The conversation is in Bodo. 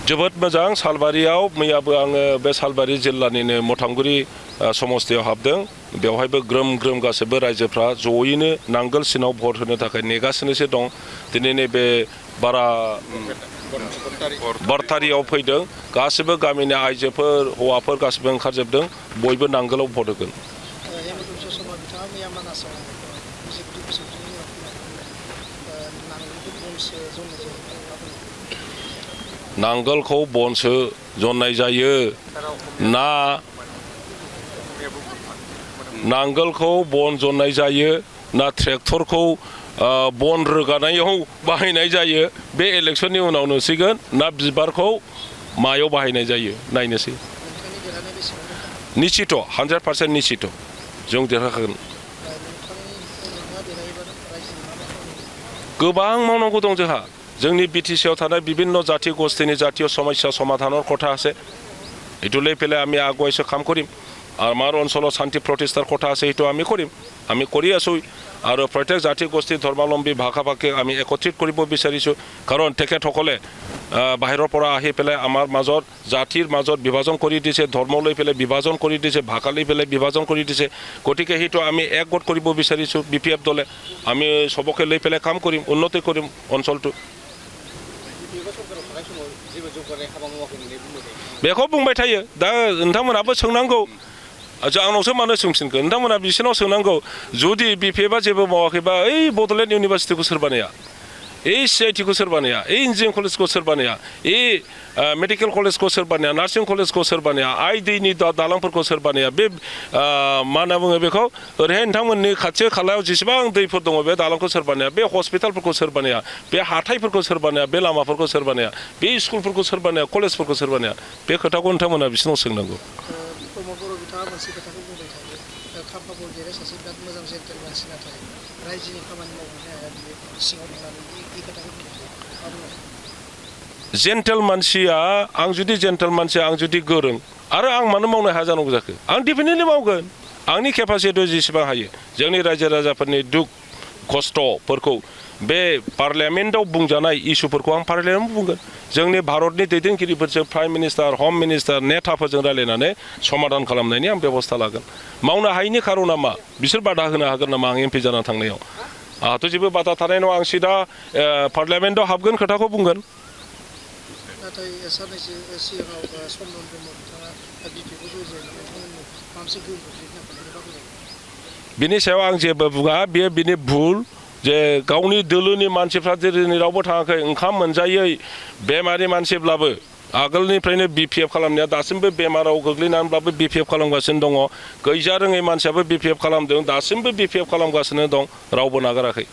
जोबोद मोजां सालबारियाव मैयाबो आङो बे सालबारि जिल्लानिनो मथांगुरि समस्थियाव हाबदों बेवहायबो ग्रोम ग्रोम गासैबो रायजोफ्रा जयैनो नांगोल सिनाव भट होनो थाखाय नेगासिनोसो दं दिनै नैबे बारा बरतारियाव फैदों गासैबो गामिनि आइजोफोर हौवाफोर गासैबो ओंखारजोबदों बयबो नांगोलाव भट होगोन नांगोलखौ बनसो जननाय जायो ना नांगोलखौ बन जननाय जायो ना ट्रेक्टरखौ बन रोगानायाव बाहायनाय जायो बे इलेक्शननि उनाव नुसिगोन ना बिबारखौ मायाव बाहायनाय जायो नायनोसै निश्चित 100% निश्चित जों देरहाखागोन गोबां मावनांगौ दं जोंहा जोंनि बीटीसीआव थानाय विभिन्न जाति गोष्ठीनि जातीय समस्या समाधाনৰ কথা আছে এইটো লৈ পেলাই আমি আগুৱাইছো কাম কৰিম আমাৰ অঞ্চলত শান্তি প্ৰতিষ্ঠাৰ কথা আছে এইটো আমি কৰিম আমি কৰি আছো আৰু প্ৰত্যেক জাতি গোষ্ঠী ধৰ্মাৱলম্বী ভাষা ভাষী আমি একত্ৰিত কৰিব বিচাৰিছো কাৰণ তেখেতসকলে বাহিৰৰ পৰা আহি পেলাই আমাৰ মাজত জাতিৰ মাজত বিভাজন কৰি দিছে ধৰ্ম লৈ পেলাই বিভাজন কৰি দিছে ভাষা লৈ পেলাই বিভাজন কৰি দিছে গতিকে সেইটো আমি একগোট কৰিব বিচাৰিছো বিপিএফ দলে আমি সবকে লৈ পেলাই কাম কৰিম উন্নতি কৰিম অঞ্চলটো बेखौ बुंबाय थायो दा नोंथांमोनाबो सोंनांगौ आंनावसो मानो सोंफिनगोन नोंथांमोना बिसोरनाव सोंनांगौ जुदि बिपिएफआ जेबो मावाखैबा ओइ बड'लेण्ड इउनिभारसिटिखौ सोर बानाया এই সিআইটিखौ सोर बानाया এই इन्जिनियारिं कलेजखौ सोर बानाया এই मेडिकल कलेजखौ सोर बानाया नार्सिं कलेजखौ सोर बानाया आइ दैनि दालांफोरखौ सोर बानाया बे मा होनना बुङो बेखौ ओरैहाय नोंथांमोननि खाथि खालायाव जेसेबां दैफोर दङ बे दालांखौ सोर बानाया बे हस्पिटालफोरखौ सोर बानाया बे हाथायफोरखौ सोर बानाया बे लामाफोरखौ सोर बानाया बे स्कुलफोरखौ सोर बानाया कलेजफोरखौ सोर बानाया बे खोथाखौ नोंथांमोना बिसोरनाव सोंनांगौ जेन्टेल मानसिया आं जुदि जेन्टेल मानसिया आं जुदि गोरों आरो आं मानो मावनो हाया जानांगौ जाखो आं डेफिनेटलि मावगोन आंनि केपासिटियाव जेसेबां हायो जोंनि रायजो राजाफोरनि दुख खस्थ'फोरखौ बे पार्लियामेन्टआव बुंजानाय इस्युफोरखौ आं पार्लियामेन्टआव बुंगोन जोंनि भारतनि दैदेनगिरिफोरजों प्राइम मिनिस्टार हम मिनिस्टार नेताफोरजों रायलायनानै समाधान खालामनायनि आं बेबस्था लागोन मावनो हायैनि खारना मा बिसोर बादा होनो हागोन नामा आं एमपि जाना थांनायाव आंहाथ' जेबो बादा थानाय नङा आं सिदा पार्लियामेन्टआव हाबगोन खोथाखौ बुंगोन बिनि सायाव आं जेबो बुङा बेयो बिनि भुल जे गावनि दोलोनि मानसिफ्रा जेरै रावबो थाङाखै ओंखाम मोनजायै बेमारि मानसिब्लाबो आगोलनिफ्रायनो बिपिएफ खालामनाया दासिमबो बेमाराव गोग्लैनानैब्लाबो बिपिएफ खालामगासिनो दङ गैजा रोङै मानसियाबो बिपिएफ खालामदों दासिमबो बिपिएफ खालामगासिनो दं रावबो नागाराखै